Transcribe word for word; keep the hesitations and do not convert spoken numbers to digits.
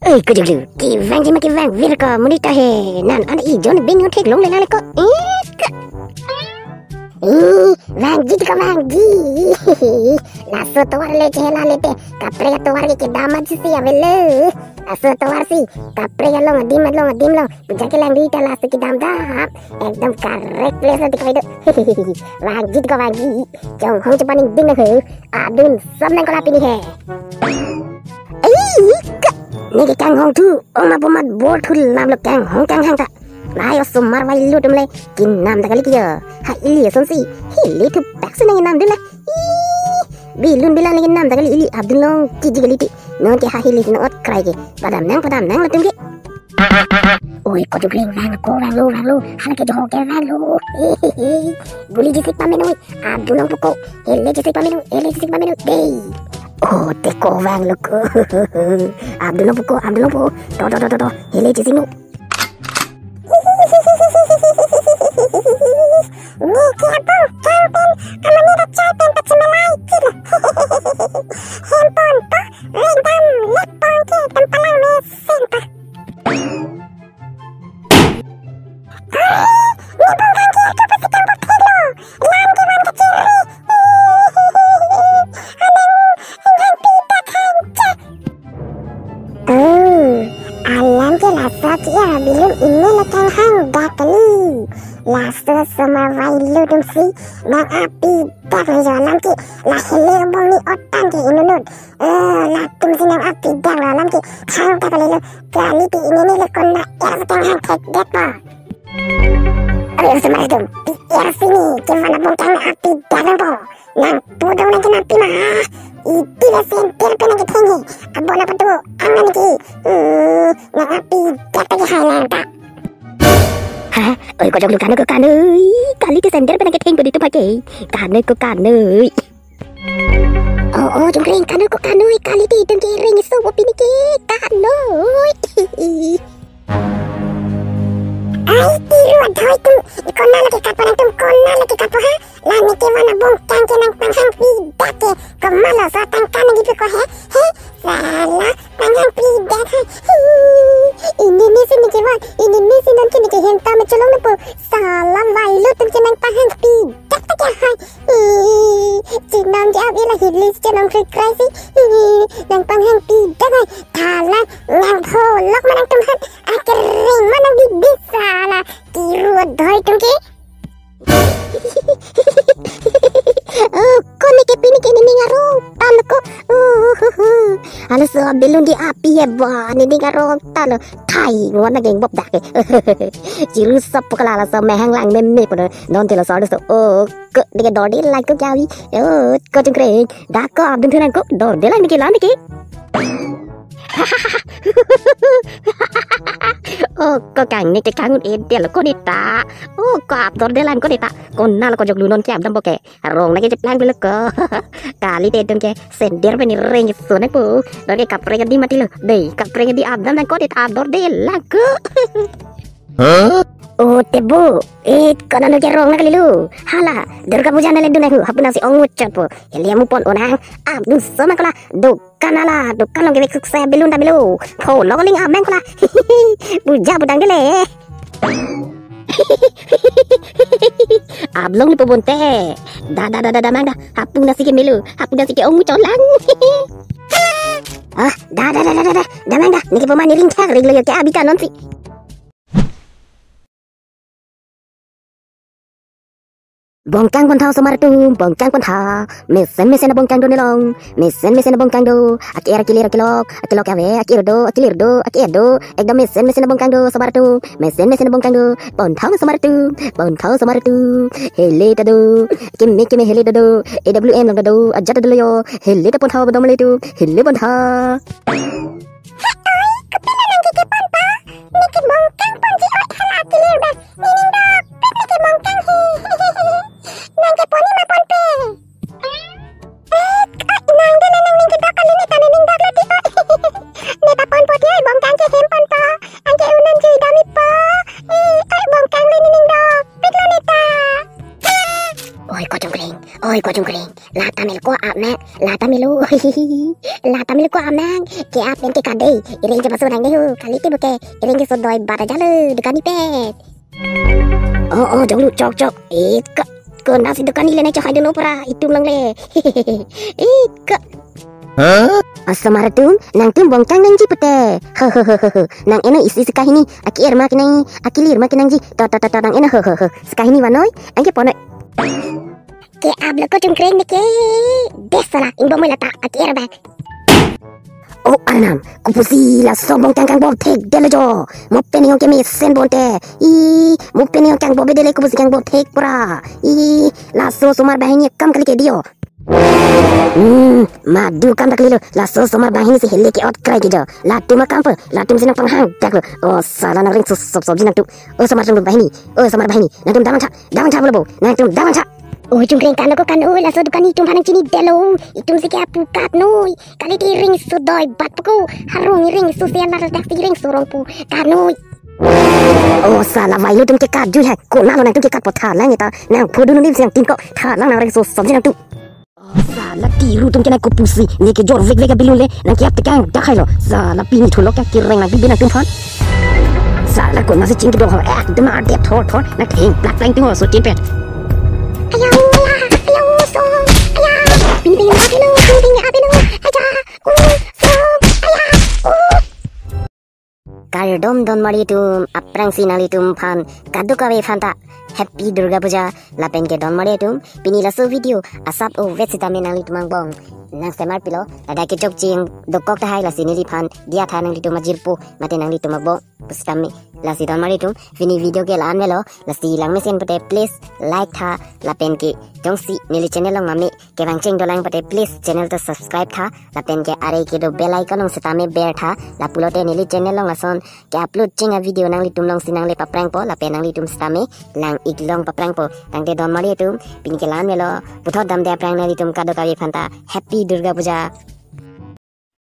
Oi, kojoklu, kevangji ma kevangvir ko, monit ta he. Nan an ijon bing theklongle lang ko. Eh, ka. Eh, vangji ko vangji. Laso tovar le chehela le te, kaprek atovar ke kedam amatsi avelo. Laso tovar si kaprek along adim along adim along puja kelangdun ta laso kedam dam. Ekdom correct place lo dikhai do. Vangji ko vangji. Chonghong chepaning ding na he. Adun som nang kola pini he. Ei, ka. Neke kanghong thu, oma bomat bor thu lam lo kanghong kanghang ta. Lai osomar vailut atum le kenam ta kali ke. Ha ili asonsi, hili thu pak si nang namdun le. Ih, bilun bilang neke nam ta kali, ili apdun long kiji kali ti. Non ke ha hili si non ot krai ke. Padam nang, padam nang latum ke. Oi, kojokling, vang ko, vanglo, vanglo. Hala ke jo ke vanglo. Guli jisik pamenoi. Apdun long puko. Hele jisik pamenoi, hele jisik pamenoi. Dei. Oh, te ko vanglo ko. Apdun long puko, apdun long puko. To, to, to, to, to. Hele jisik no. Neke abong kang pen, amane bachai pen pachemalai kilo. Hempon po, ringdam lekpon ke tampalang mesen pa. Ai, ne bong kang ke atu pasi kang bok theklo. Lam ke van kachiri. Anang, anang pita kang chak. Oh, alam ke laso ke ya, bilun ini le kanghang dak kali. Laso osomar vailut atum si nang api dak le jo alam ke la hele obong ni otang ke inunut. Eh, latum si nang api dak lo alam ke thang ta kali lo. Kali ti ini ni le kona er kanghang thekdet po. Oi, osomar atum, P R C ni, kevan abong kang api dak nang po. Nang pudong nang kenam pi ma. Iti le senter pen nang ketheng he. Abon apa tu, angan ki. Hmm, nang api dak ta kehai lang ta. Ha? Oi, kojoklu kanoi ko kanoi. Kali ti senter pen nang ketheng po di tu pake. Kanoi ko kanoi. Oh, oh, Jongkring, kanoi ko kanoi, kali ti itum ke reng iso wo pini ke kanoi. Ai, tiru adhoi tum, kona lagi kapo nang tum, kona lagi kapo ha? La neke van abong kang ke nang panghang pidak ke, komat lo so tangka nang gitu ko he, he, sala, panghang pidak ha, hi, ini ni si neke van, ini ni si non ke neke hem ta me cholong na po, sala, vailut atum ke nang panghang pidak ta kehai. Ih, chenam jap ila hilis chenam krik krai si. Ih, nang panghang pidak ai. Thalang nang pholok ma nangtum han. Akering ma nang bibisa la. Tiru adhoi atum ke. Oh, kone ke pini ke nening arong talo ko. Uh, uh, uh. Halaso bilun di api he ba, nening arong talo. Thai, ngwan na geng bop dak ke. Chiru sop ko la laso mehang lang meme po. Non ti laso laso. Oh, ko, neke dorde lang ko kya vi? Oh, ko Jongkring. Dak ko apdun thu nang ko dorde lang neke la neke. Oh, ko kang neke kang un edel ko neta. Oh, ko ap dorde lang ko neta. Kona lo kojoklu non ke apdam bo ke. Arong nang kecheplang dulu ko. Kali te atum ke sender pen reng iso nang po. Dor ke kaprek adi mati lo. Dei, kaprek adi apdam nang ko neta, ap dorde lang ko. Huh? Oh, te bo. Eh, kona no ke rong nang kali lo. Hala, Durga Puja nang le dun nang hu. Hapu nang si ong muchot po. Heli amu pon onang. Apdun so ma kola. Dukan ala, dukan along kevek sukse bilun ta bilo. Pholok ling ameng kola. Puja budang dele. Ablong ni po bonte. Da, da, da, da, damang da. Hapu nang si ke melo. Hapu nang si ke ong muchot lang. Ah, da, da, da, da, da, da. Damang da. Neke po ma nening thak ring lo yo ke abi ta non si. Bongkang pontha osomar atum, bongkang pontha. Mesen mesen abongkang do nelong. Mesen mesen abongkang do. Ake-er, akelir, akelok, akelok ave, ake-er do, akelir do, ake-er do. Ekdom mesen mesen abongkang do osomar atum. Mesen mesen abongkang do. Pontha osomar atum. Pontha osomar atum. Hele ta do. Keme keme hele ta do. A W M along ta do. Ajat ta do lo yo. Hele ta pontha abodom le atum. Hele pontha. Oi, kopilo nang ke kepon pa? Neke bongkang ponji oi hala kilir ba. Nening dok, pet neke bongkang he. Nang kepon ni ma ponpe. Eh, oi, nang de nang neke dok kali neta nening dok lo ti oi. Neta ponpo ti oi bongkang ke hem ponpo. Anke unam jui dami po. Eh, oi bongkang le nening dok. Pet lo neta. Oi, ko Jongkring. Oi, ko Chungkreng, la ta melo ko-ap nang, la ta melo, la ta melo ko-ap nang, ke-ap pen ke kadei, iring chepaso nang dei ho, kalite bo ke, iring keso doi bat aja lo, dukan ni pet. Oh, oh, jonglu chok chok, eh, ke, konatsi dukan ni le nang chok hai dun opra, itum lang le, eh, ke. Osomar atum, nangtum bongkang nangji pute. Ho, ho, ho, ho, ho. Nang eno isi si kahini, aki-er ma kenang, akilir ma kenangji. To, to, to, to, nang eno, ho, ho, ho. Si kahini vanoi, anke ponoi. Ke-ap lo ko Chungkreng ne ke. Des sala, ingbong mai lata, aki-er bak. Oh, Arnam, kopusi laso bongkang kangbor thekdetlo jo. Mo pen ning-ong kemesen bonte. I, mo pen ning-ong kangbor bedele kopusi kangbor thek pura. I, laso osomar banghini akam kali ke dei ho. Hmm, madu akam ta kalilo, laso osomar banghini si hele ke-ot krai ke jo. Latum akam pe, latum si nangpanghangdaklo. Oh, sala nang ring sus sop sopji nangtum. Oh, osomar chungluk banghini, oh, osomar banghini, nangtum damantha, damantha pulo bo, nangtum damantha. Oi, Chungkreng, kano ko kano, laso dukan ni itum aphan nangchinidetlo. Itum si ke-ap pu katnoi. Kalite iring keso doi bat pu ko, harong iring keso si alar dak si iring keso rong pu katnoi. Oh, sala vailo atum ke katjui hai. Konatlo nangtum ke kat po, thalang eta. Nang phodu nundim siang tin ko. Thalang nang ring sus sopji nangtum. Oh, sala tiru atum ke nang kopusi. Ne kejor vekvek abilu le. Nang ke-ap tekang dak hai lo. Sala pini thulok ya kireng nang bibi nangtum aphan. Sala konatsi chingki do ho. Ekdom ardep thor thor. Nang theng plak pleng tung ho so tin pen. Aya, aya, aya, so, aya. Pini pini apelo, pini pini apelo. Aja, u, so, aya, u. Kardom donmari atum, aphrangsi nanglitum aphan kadokave aphan ta Happy Durga Puja. Lapen ke donmari atum, pini laso video asap ovet sitame nanglitum angbong nang semar pilo, ladak kechokche dokok tahai, lasi neliphan diya tha nanglitum ajirpo mate nanglitum angbong pusitame. Lasi donmari atum, pini video ke la-an melo, lasi langmesen pute please like tha, lapen ke jongsi neli channel along mame kevang cheng dolang pute please channel ta subscribe tha, lapen ke are kedo bell icon along sitame ber tha, lapulote neli channel along lason ke-upload cheng avideo nanglitum alongsi nangle paprangpo, lapen nanglitum sitame lang-ik long paprangpo. Tangte donmari atum, pini ke la-an melo, puthot damde aphrang nanglitum kadokave aphan ta Happy Durga Puja.